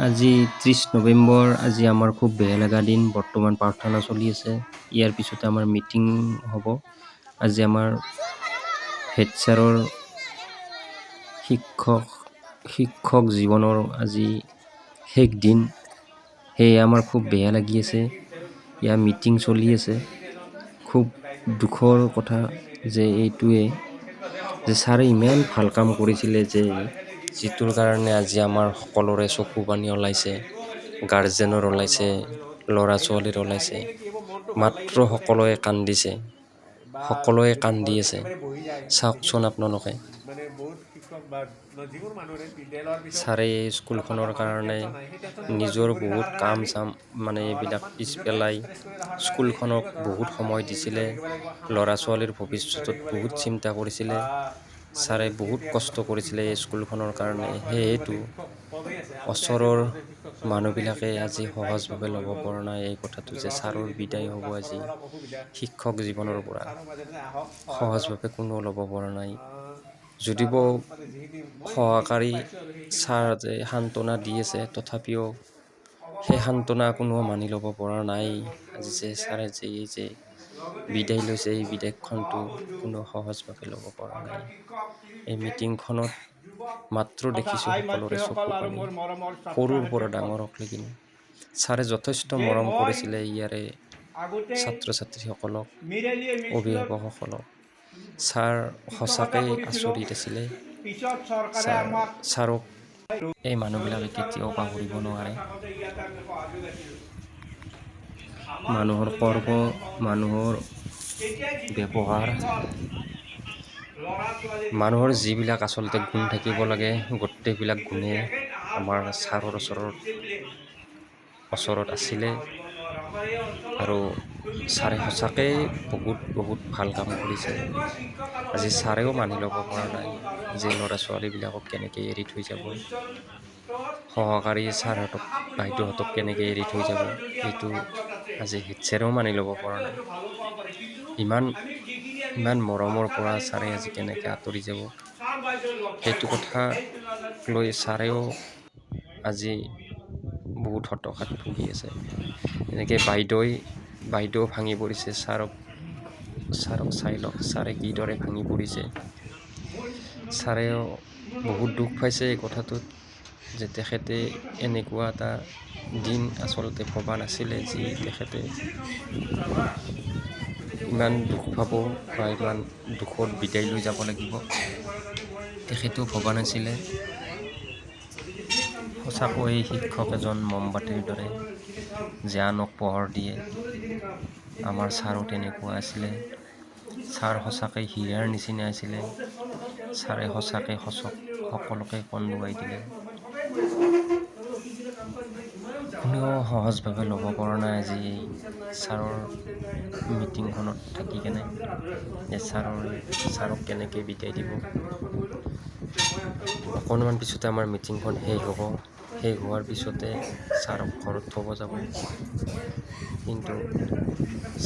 আজি 30 নৱেম্বৰ, আজি আমাৰ খুব বেয়া লগা দিন। বৰ্তমান প্ৰাৰ্থনা চলি আছে। ইয়াৰ পিছতে আমাৰ মিটিং হ'ব। আজি আমাৰ হেড ছাৰৰ শিক্ষক জীৱনৰ আজি শেষ দিন। সেয়ে আমাৰ খুব বেয়া লাগি আছে। ইয়াৰ মিটিং চলি আছে। খুব দুখৰ কথা যে এইটোৱে যে ছাৰে ইমান ভাল কাম কৰিছিলে যে যিটোৰ কাৰণে আজি আমাৰ সকলোৰে চকু পানী ওলাইছে, গাৰ্জেনৰ ওলাইছে, ল'ৰা ছোৱালীৰ ওলাইছে। মাত্ৰ সকলোৱে কান্দিছে, সকলোৱে কান্দি আছে। চাওকচোন আপোনালোকে, ছাৰে এই স্কুলখনৰ কাৰণে নিজৰ বহুত কাম চাম মানে এইবিলাক পিছ পেলাই স্কুলখনক বহুত সময় দিছিলে। ল'ৰা ছোৱালীৰ ভৱিষ্যতত বহুত চিন্তা কৰিছিলে। ছাৰে বহুত কষ্ট কৰিছিলে এই স্কুলখনৰ কাৰণে। সেয়েতো ওচৰৰ মানুহবিলাকে আজি সহজভাৱে ল'ব পৰা নাই এই কথাটো যে ছাৰৰ বিদায় হ'ব আজি শিক্ষক জীৱনৰ পৰা। সহজভাৱে কোনেও ল'ব পৰা নাই। যদিও সহকাৰী ছাৰহঁতে সান্তনা দি আছে, তথাপিও সেই সান্তনা কোনেও মানি ল'ব পৰা নাই। আজি যে ছাৰে যে এই যে বিদায় লৈছে, এই বিদায়ক্ষণটো কোনেও সহজভাৱে ল'ব পৰা নাই। এই মিটিংখনত মাত্ৰ দেখিছোঁ সকলোৰে চকু পানী, সৰুৰ পৰা ডাঙৰক লৈকিনে। ছাৰে যথেষ্ট মৰম কৰিছিলে ইয়াৰে ছাত্ৰ ছাত্ৰীসকলক, অভিভাৱকসকলক। ছাৰ সঁচাকৈ আচৰিত আছিলে। ছাৰ ছাৰক এই মানুহবিলাকে কেতিয়াও পাহৰিব নোৱাৰে। মানুহৰ কৰ্ম, মানুহৰ ব্যৱহাৰ, মানুহৰ যিবিলাক আচলতে গুণ থাকিব লাগে, গোটেইবিলাক গুণে আমাৰ ছাৰৰ ওচৰত আছিলে। আৰু ছাৰে সঁচাকৈ বহুত বহুত ভাল কাম কৰিছে। আজি ছাৰেও মানি ল'ব পৰা নাই যে ল'ৰা ছোৱালীবিলাকক কেনেকৈ এৰি থৈ যাব, সহকাৰী ছাৰহঁতক, বাইদেউহঁতক কেনেকৈ এৰি থৈ যাব, এইটো আজি হেড ছাৰেও মানি ল'ব পৰা নাই। ইমান ইমান মৰমৰ পৰা ছাৰে আজি কেনেকৈ আঁতৰি যাব, সেইটো কথা লৈ ছাৰেও আজি বহুত হতাশাত ভুগি আছে। এনেকৈ বাইদেউ ভাঙি পৰিছে। ছাৰক ছাৰক চাই লওক, ছাৰে কিদৰে ভাঙি পৰিছে। ছাৰেও বহুত দুখ পাইছে এই কথাটোত যে তেখেতে এনেকুৱা এটা দিন আচলতে ভবা নাছিলে যি তেখেতে ইমান দুখ পাব বা ইমান দুখত বিদায় লৈ যাব লাগিব, তেখেতেও ভবা নাছিলে। সঁচাকৈ শিক্ষক এজন মমবাতিৰ দৰে, যে আনক পোহৰ দিয়ে। আমাৰ ছাৰো তেনেকুৱা আছিলে। ছাৰ সঁচাকৈ হীৰাৰ নিচিনা আছিলে। ছাৰে সঁচাকৈ সকলোকে কন্দুৱাই দিলে। কোনেও সহজভাৱে ল'ব পৰা নাই আজি এই ছাৰৰ মিটিংখনত থাকি কেনে যে ছাৰক কেনেকৈ বিদায় দিব। অকণমান পিছতে আমাৰ মিটিংখন শেষ হ'ব। শেষ হোৱাৰ পিছতে ছাৰক ঘৰত থ'ব যাব। কিন্তু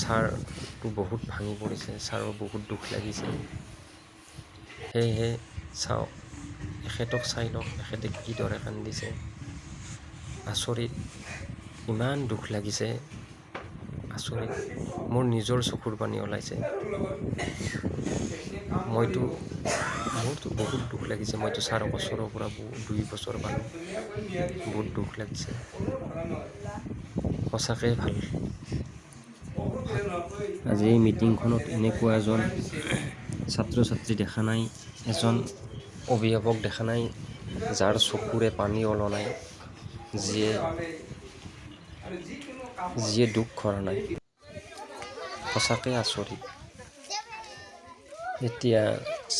ছাৰটো বহুত ভাঙি পৰিছে, ছাৰৰ বহুত দুখ লাগিছে। সেয়েহে চাওক, এখেতক চাই লওক, এখেতে কিদৰে কান্দিছে। আচৰিত, ইমান দুখ লাগিছে, আচৰিত। মোৰ নিজৰ চকুৰ পানী ওলাইছে। মইতো মোৰতো বহুত দুখ লাগিছে। মইতো ছাৰক ওচৰৰ পৰা 2 বছৰ পালোঁ, বহুত দুখ লাগিছে সঁচাকৈ। ভাল, আজি এই মিটিংখনত এনেকুৱা এজন ছাত্ৰ ছাত্ৰী দেখা নাই, এজন অভিভাৱক দেখা নাই যাৰ চকুৰে পানী ওলোৱা নাই, যিয়ে যিয়ে দুখ কৰা নাই। সঁচাকৈ আচৰিত। এতিয়া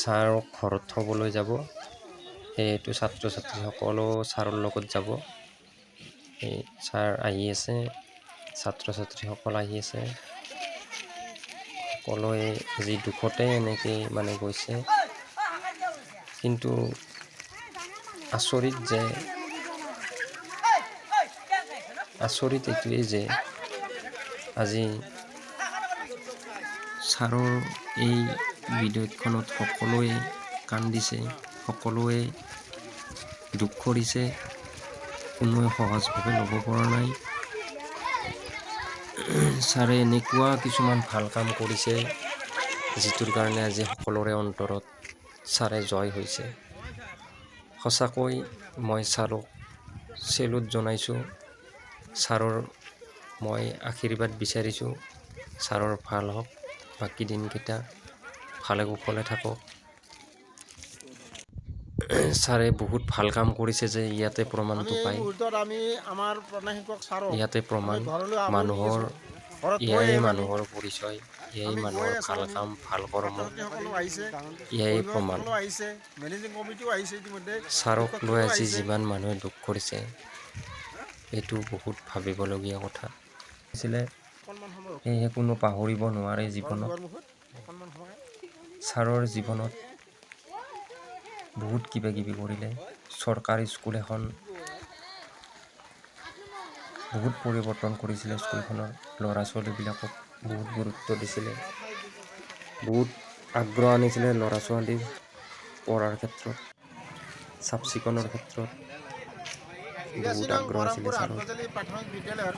ছাৰক ঘৰত থ'বলৈ যাব। সেইটো ছাত্ৰ ছাত্ৰীসকলো ছাৰৰ লগত যাব। এই ছাৰ আহি আছে, ছাত্ৰ ছাত্ৰীসকল আহি আছে। সকলোৱে যি দুখতে এনেকৈ মানে গৈছে। কিন্তু আচৰিত যে আচৰিত এইটোৱেই যে আজি ছাৰৰ এই বিদায়ক্ষণত সকলোৱে কান্দিছে, সকলোৱে দুখ কৰিছে। কোনোৱে সহজভাৱে ল'ব পৰা নাই। ছাৰে এনেকুৱা কিছুমান ভাল কাম কৰিছে, যিটোৰ কাৰণে আজি সকলোৰে অন্তৰত ছাৰে জয় হৈছে। সঁচাকৈ মই ছাৰক চেলুট জনাইছোঁ। ছাৰৰ মই আশীৰ্বাদ বিচাৰিছোঁ, ছাৰৰ ভাল হওক, বাকী দিনকেইটা ভালে কুশলে থাকক। ছাৰে বহুত ভাল কাম কৰিছে যে ইয়াতে আমি প্ৰমাণটো এই পায়। মুহূৰ্তত আমি আমাৰ প্ৰধান শিক্ষক ছাৰক ইয়াতে আমি প্ৰমাণ ঘৰলৈ আদৰি মানুহৰ, আছোঁ। ঘৰত থৈ এয়াই আহিম আমি। মানুহৰ পৰিচয়, এয়াই আমি গৈ মানুহৰ আছোঁ। ভাল আমি কাম, ভাল কৰ্ম, ছাত্ৰ ছাত্ৰীসকলো আহিছে, এয়াই প্ৰমাণ। অভিভাৱকসকলো আহিছে, মেনেজিং কমিটিও আহিছে, ইতিমধ্যে ছাৰক লৈ শিক্ষকসকলো আজি আহিছে। যিমান মানুহে দুখ কৰিছে, এইটো বহুত ভাবিবলগীয়া কথা আছিলে। অকণমান সময় সেয়েহে কোনো পাহৰিব নোৱাৰে ঘৰৰ জীৱনত। দুৱাৰমুখত অকণমান সময়। ছাৰৰ জীৱনত বহুত কিবা কিবি কৰিলে। চৰকাৰী স্কুল এখন বহুত পৰিৱৰ্তন কৰিছিলে। স্কুলখনৰ ল'ৰা ছোৱালীবিলাকক বহুত গুৰুত্ব দিছিলে, বহুত আগ্ৰহ আনিছিলে ল'ৰা ছোৱালীৰ পঢ়াৰ ক্ষেত্ৰত, চাফ চিকুণৰ ক্ষেত্ৰত বহুত 82 নং আগ্ৰহ আছিলে বৰমপুৰ ছাৰৰ। হাটগজালি প্ৰাথমিক বিদ্যালয়ৰ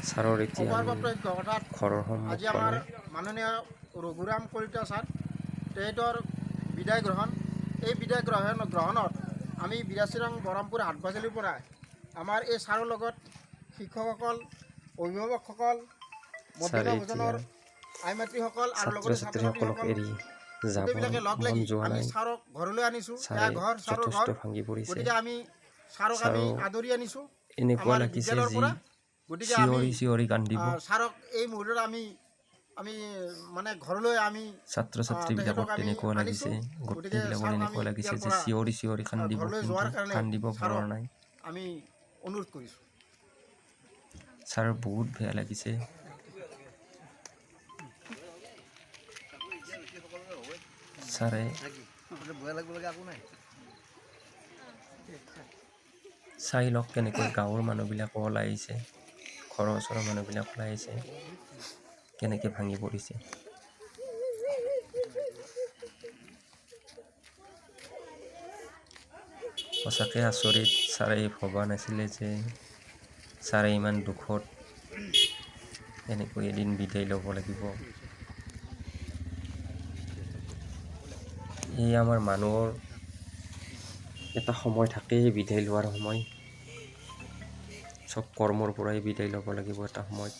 ছাৰৰ এতিয়া আমি অৱসৰপ্ৰাপ্ত শিক্ষক অৰ্থাৎ ঘৰৰ সন্মুখ আজি আমাৰ পালোঁ। মাননীয় ৰঘুৰাম কলিতা ছাৰ, তেখেতৰ বিদায় গ্ৰহণ। এই বিদায় গ্ৰহণত আমি 82 নং বৰমপুৰ হাটবাজালিৰ পৰা আমাৰ এই ছাৰৰ লগত শিক্ষকসকল, অভিভাৱকসকল, ছাৰে মধ্যাহ্ন এতিয়া ভোজনৰ আই মাতৃসকল আৰু ছাত্ৰ লগতে ছাত্ৰ ছাত্ৰীসকলক ছাত্ৰীসকল এৰি যাব গোটেইবিলাকে লগ মন লাগি যোৱা আমি নাই। ছাৰক ঘৰলৈ আনিছোঁ। ছাৰে এয়া ঘৰ, ছাৰৰ যথেষ্ট ঘৰ। ভাঙি পৰিছে। গতিকে আমি ছাৰক আমি ছাৰো আদৰি আনিছোঁ এনেকুৱা আমাৰ লাগিছে বিদ্যালয়ৰ যি পৰা। গতিকে আমি চিঞৰি চিঞৰি কান্দিব। ছাৰক এই মুহূৰ্তত আমি আমি মানে ঘৰলৈ আমি ছাত্ৰ ছাত্ৰীবিলাকক তেখেতক আমি তেনেকুৱা আনিছোঁ। লাগিছে, গতিকে গোটেইবিলাকৰ ছাৰক আমি এনেকুৱা লাগিছে ইয়াৰ যে পৰা চিঞৰি চিঞৰি কান্দিব, ঘৰলৈ কিন্তু যোৱাৰ কাৰণে কান্দিব পৰা ছাৰক নাই। আমি অনুৰোধ কৰিছোঁ। ছাৰৰ বহুত বেয়া লাগিছে। ছাৰে চাই লওক কেনেকৈ গাঁৱৰ মানুহবিলাকো ওলাই আহিছে, ঘৰৰ ওচৰৰ মানুহবিলাক ওলাই আহিছে, কেনেকৈ ভাঙি পৰিছে। সঁচাকৈ আচৰিত। ছাৰে ভবা নাছিলে যে ছাৰে ইমান দুখত এনেকৈ এদিন বিদায় ল'ব লাগিব। এই আমাৰ মানুহৰ এটা সময় থাকেই বিদায় লোৱাৰ সময়। চব কৰ্মৰ পৰাই বিদায় ল'ব লাগিব এটা সময়ত।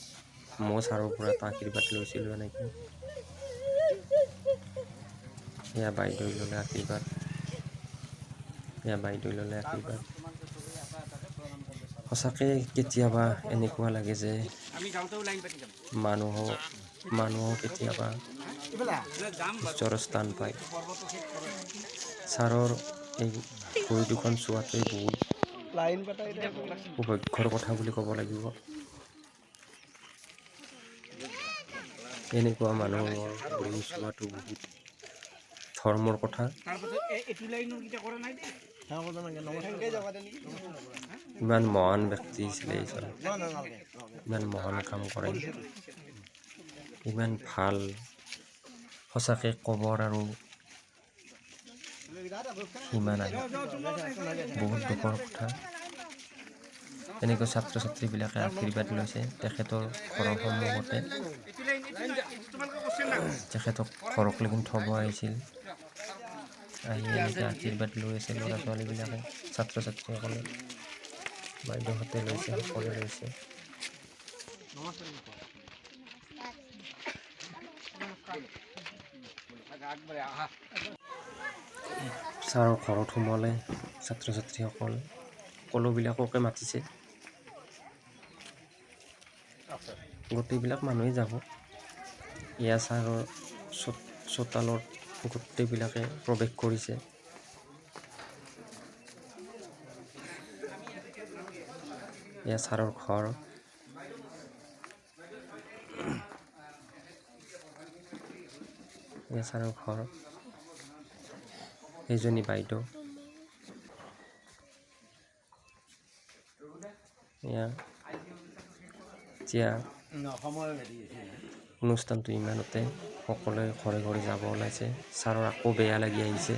মই ছাৰৰ পৰা এটা আশীৰ্বাদ লৈছিলোঁ এনেকৈ। এয়া বাইদেউ ল'লে আশীৰ্বাদ, এয়া বাইদেউ ল'লে আশীৰ্বাদ। সঁচাকৈ কেতিয়াবা এনেকুৱা লাগে যে মানুহক কেতিয়াবা ঈশ্বৰৰ স্থান পায়। ছাৰৰ এই ভৰি দুখন চোৱাটোৱে বহুত সৌভাগ্যৰ কথা বুলি ক'ব লাগিব। এনেকুৱা মানুহৰ ভৰি চোৱাটো বহুত ধৰ্মৰ কথা। ইমান মহান ব্যক্তি আছিলে এইজন, ইমান মহান কাম কৰে, ইমান ভাল। সঁচাকৈ ক'বৰ আৰু সীমা নাই। বহুত দুখৰ কথা। এনেকৈ ছাত্ৰ ছাত্ৰীবিলাকে আশীৰ্বাদ লৈছে তেখেতৰ ঘৰৰ সন্মুখতে। তেখেতক ঘৰক লৈকে থ'ব আহিছিল, আহি এনেকৈ আশীৰ্বাদ লৈ আছে ল'ৰা ছোৱালীবিলাকে, ছাত্ৰ ছাত্ৰীসকলে, বাইদেউহঁতে লৈছে, সকলোৱে লৈছে। ছাৰৰ ঘৰত সোমালে ছাত্ৰ ছাত্ৰীসকল, সকলোবিলাককে মাতিছে, গোটেইবিলাক মানুহেই যাব। এয়া ছাৰৰ চোতালত গোটেইবিলাকে প্ৰৱেশ কৰিছে। এয়া ছাৰৰ ঘৰ। এয়া ছাৰৰ ঘৰ। সেইজনী বাইদেউ। এয়া এতিয়া অনুষ্ঠানটো ইমানতে, সকলোৱে ঘৰে ঘৰে যাব ওলাইছে। ছাৰৰ আকৌ বেয়া লাগি আহিছে।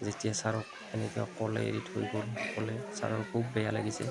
যেতিয়া ছাৰক এনেকৈ অকলে এৰি থৈ গ'ল, অকলে ছাৰৰ খুব বেয়া লাগিছে।